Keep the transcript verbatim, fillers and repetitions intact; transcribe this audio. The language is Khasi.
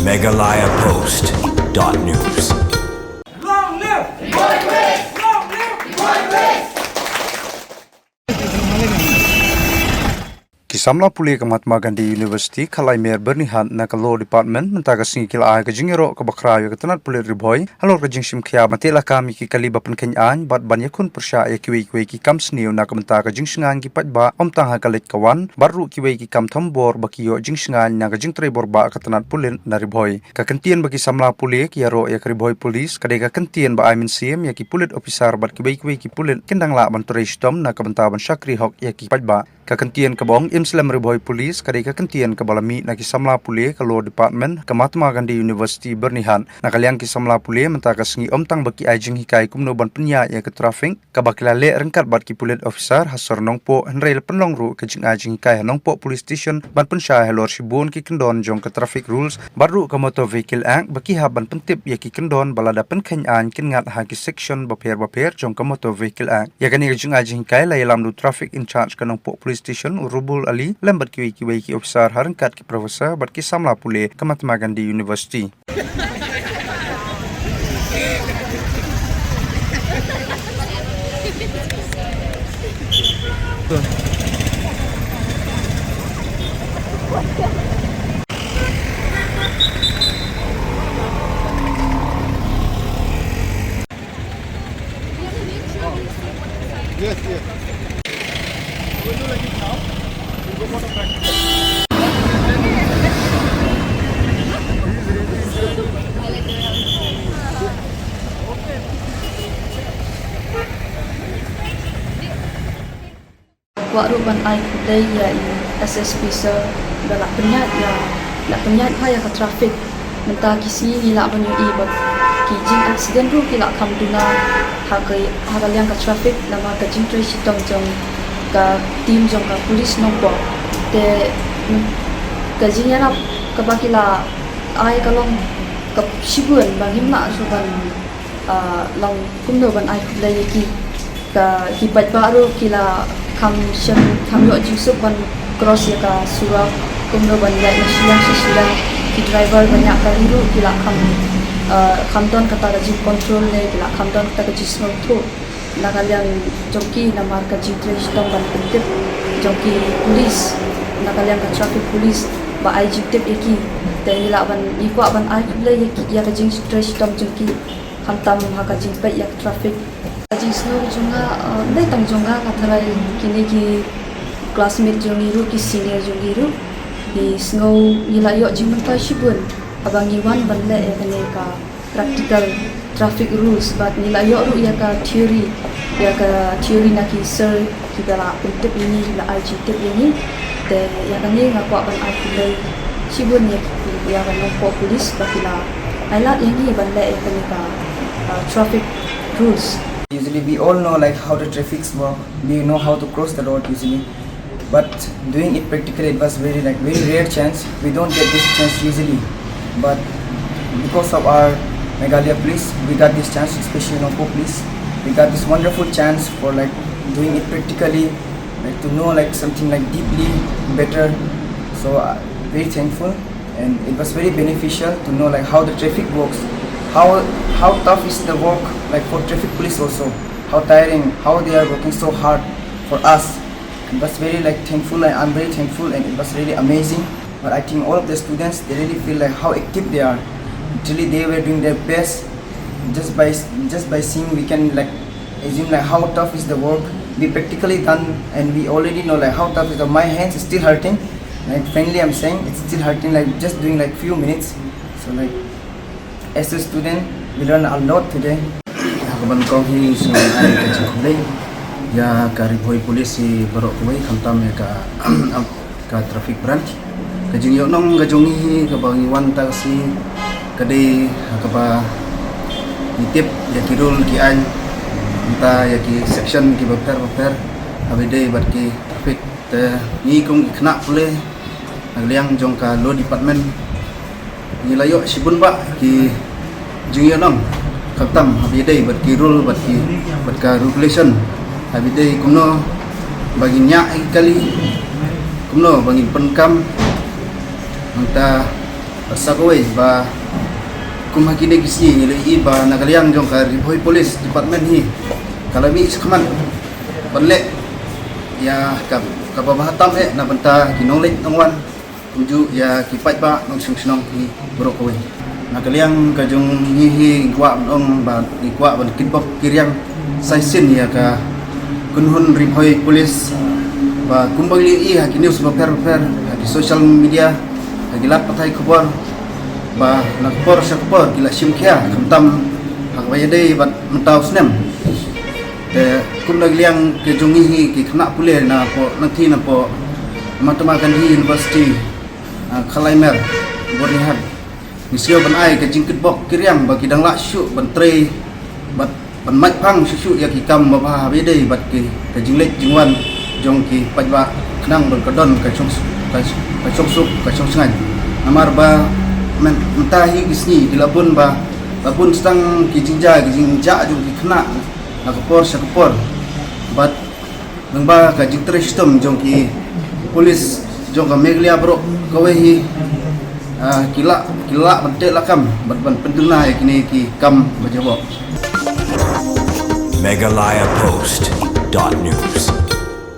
Meghalaya Post dot news. Long live! Long live! Ki samla pule ka Mahatma Gandhi University, Khalai Mer Byrnihat, na ka Law Department, mynta ka sngi ki la ai ka jingïaroh kaba khraw ïa ka tnat pulit Ri Bhoi halor ka jingshim khia ban teh lakam ïa ki kali ba pynkheiñ aiñ bad ban ïakhun pyrshah ïa kiwei kiwei ki kam sniew na ka bynta ka jingshngaiñ ki paidbah, ym tang ha ka leit ka wan, bad ruh kiwei ki kam thombor ba ki ïoh jingshngaiñ na ka jingtrei bor bah ka tnat pulit na Ri Bhoi. Ka kyntien ba ki samla pule ki ïaroh ïa ka Ri Bhoi Police ka dei ka kyntien ba ai mynsiem ïa ki pulit officer bad kiwei kiwei ki pulit kin dang lah ban trei shitom na ka bynta ban shakri hok ïa ki paidbah. Ka kyntien kaba ong im slem Ri Bhoi Police ka dei ka kyntien kaba la mih na ki samla pule ka Law Department ka Mahatma Gandhi University Byrnihat. Na ka liang ki samla pule mynta ka sngi ym tang ba ki ai jinghikai kumno ban pynïaid ïa ka traffic kaba ki la leh ryngkat bad ki pulit officer ha sor Nongpoh, hynrei la pynlong ruh ka jingai jinghikai ha Nongpoh Police Station ban pynshai halor shibun ki kyndon jong ka traffic rules bad ruh ka Motor Vehicle Act ba ki hap ban pyntip ïa ki kyndon ba lada pynkheiñ aiñ kin ngat ha ki section bapher bapher jong ka Motor Vehicle Act. Ïa kane ka jingai jinghikai la ïalam da u traffic in charge ka Nongpoh Police Station, u Rubul Ali, lem bad kiwei kiwei ki officer ha ryngkat ki professor bad ki samla pule ka Mahatma Gandhi University. Yes, yes. Will you like it now? We'll go for the practical. Kwah ruh ban ai khublei ïa i S S P sir ba la pynïaid ïa, la pynïaid bha ïa ka traffic. Mynta ki sngi ngi lah ban ïohi ba ki jing accident ruh ki la kham duna ha ka, ha ka liang ka traffic namar ka jingtrei shitom jong ka team jong ka police Nongpoh. Te, mm, ka jingïarap kaba ki la ai ka long ka shibun ba ngim lah shuh ban, ah, long kumno ban ai khublei ïa ki. Ka, ki paidbah ruh ki la kham shem, kham ïoh jingsuk ban cross ïa ka surok, kumno ban ïaid na shiliang sha shiliang. Ki driver ba ñiah kali ruh ki la kham, ah, kham don kata ka jingcontrol ne ki la kham don kata ka jingsngewthuh na ka liang jong ki namar ka jingtrei shitom ban pyntip jong ki police, na ka liang ka traffic police ba ai jingtip ïa ki. Te ngi lah ban, ngi kwah ban ai khublei ïa ki, ïa ka jingtrei shitom jong ki. Khamtam ha ka jingpeit ïa ka traffic. Ka jingsngew jong nga, eh, ym dei tang jong nga, ka tharai kine ki classmate jong ngi ruh, ki senior jong ngi ruh, ngi sngew ngi la ïoh jingmyntoi shibun haba ngi wan ban leh ïa kane ka practical traffic rules, bad ngi la ïoh ruh ïa ka theory, ïa ka theory na ki sir kiba la pyntip ïa ngi, la ai jingtip ïa ngi. Te ïa kane nga kwah ban ai khublei shibun ïa ki, ïa ka Nongpoh Police ba ki la ai lad ïa ngi ban leh ïa kane ka, uh, traffic rules. Usually we all know, like, how the traffics work. We know how to cross the road usually. But doing it practically, it was very, like, very rare chance. We don't get this chance usually. But because of our Meghalaya police, we got this chance, especially Nongpoh police. We got this wonderful chance for, like, doing it practically, like, to know, like, something, like, deeply better. So, uh, very thankful, and it was very beneficial to know, like, how the traffic works, how, how tough is the work, like, for traffic police also, how tiring, how they are working so hard for us. It was very, like, thankful, and I'm very thankful, and it was really amazing. But I think all of the students, they really feel, like, how active they are. Really, they were doing their best. Just by, just by seeing, we can, like, assume, like, how tough is the work. We practically done, and we already know, like, how tough is the, my hands is still hurting. Like, frankly, I'm saying it's still hurting, like, just doing, like, few minutes. So, like, as a student, we learn a lot today. Ha kaba nyngkong hi, sngewbha ai ka jingkhublei ïa ka Ri Bhoi Police hi baroh kawei, khamtam ïa ka, ka traffic branch. Ka jingïohnong ka jong ngi hi kaba ngi wan mynta ka sngi ka dei ha kaba ngi tip ïa ki rule ki aiñ, mynta ïa ki section kiba bapher bapher haba ïadei bad ki traffic. Te ngi kum ki khynnah pule na ka liang jong ka law department, ngi la ïoh shibun bah ki jingïohnong, khamtam haba ïadei bad ki rule, bad ki, bad ka regulation, haba ïadei kumno ba ngin ñiah ïa ki kali, kumno ba ngin pyndonkam. Nangta Sa kawei ba kum ha kine ki sngi ngi la ïohi ba na ka liang jong ka Ri Bhoi Police Department hi ka la mih shakhmat ban leh ïa ka, kaba bha tam eh na bynta ki nongleit nongwan, kumjuh ïa ki paidbah nongshong shnong hi baroh kawei. Na ka liang ka jong ngi hi ngi kwah ban ong ba ngi kwah ban kitbok kiriang sa shisien ïa ka kynhun Ri Bhoi Police ba kumba ngi la ïohi ha ki news bapher bapher, ha ki social media, ha ki lad pathai khubor, ba na ka por sha ka por ki la shim khia, khamtam ha kaba ïadei bad mynta u snem. Te kum na ka liang ka jong ngi hi ki khynnah pule na poh Nangtei, na poh Mahatma Gandhi University, ah, Khalaimer, Byrnihat, ngi sngew ban ai ka jingkitbok kiriang ba ki dang lah shuh ban trei bad ban mait phang shuh shuh ïa ki kam ba bha haba ïadei bad ki, ka jingleit jingwan jong ki paidbah, khnang ban ka don ka shong, ka, ka shongsuk ka shongshngaiñ. Namar ba myn-, mynta hi ki sngi ki la bun ba la bun tang ki jingjia, ki jingjia jong ki khynnah na ka por sha ka por. Bad lyngba ka jingtrei shitom jong ki police jong ka Meghalaya baroh kawei hi, ah, ki lah, ki lah ban teh lakam bad ban pynduna ïa kine ki kam ba jaboh. Meghalaya Post dot news.